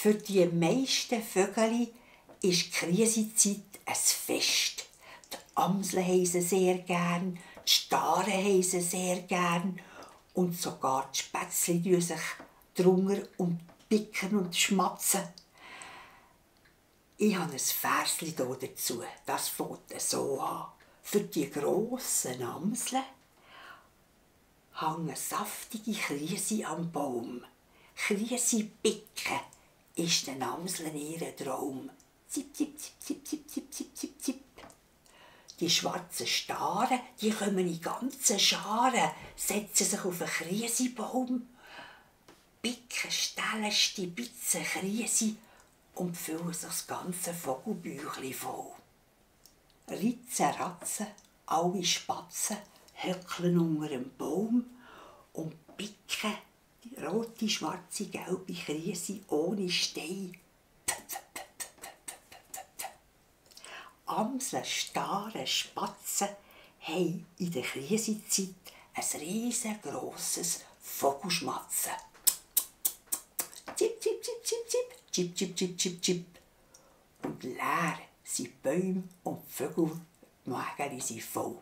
Für die meisten Vögel ist die Krisezeit ein Fest. Die Amseln haben sie sehr gern, die Staren haben sie sehr gern und sogar die Spätzle tun sich drunter und picken und schmatzen. Ich habe ein Versli dazu, das fängt so an. Für die grossen Amseln hängen saftige Krise am Baum. Krise picken ist den Amseln ihr Traum. Zip, zip, zip, zip, zip, zip, zip, zip, zip. Die schwarzen Staren, die kommen in ganzen Scharen, setzen sich auf einen Krisebaum, picken, stellen, stibitzen Krise und füllen sich das ganze Vogelbüchli voll. Ritzen, Ratzen, alle Spatzen höckeln unter dem Baum und picken die rote, schwarze, gelbe Krise ohne Stein. Amseln, Staren, Spatzen haben in der Krisezeit ein riesengroßes Vogelschmatzen. Zip, zip, zip, zip, zip, zip, zip, zip, zip, zip. Und leer sind Bäume und Vögel, die Mägen sind voll.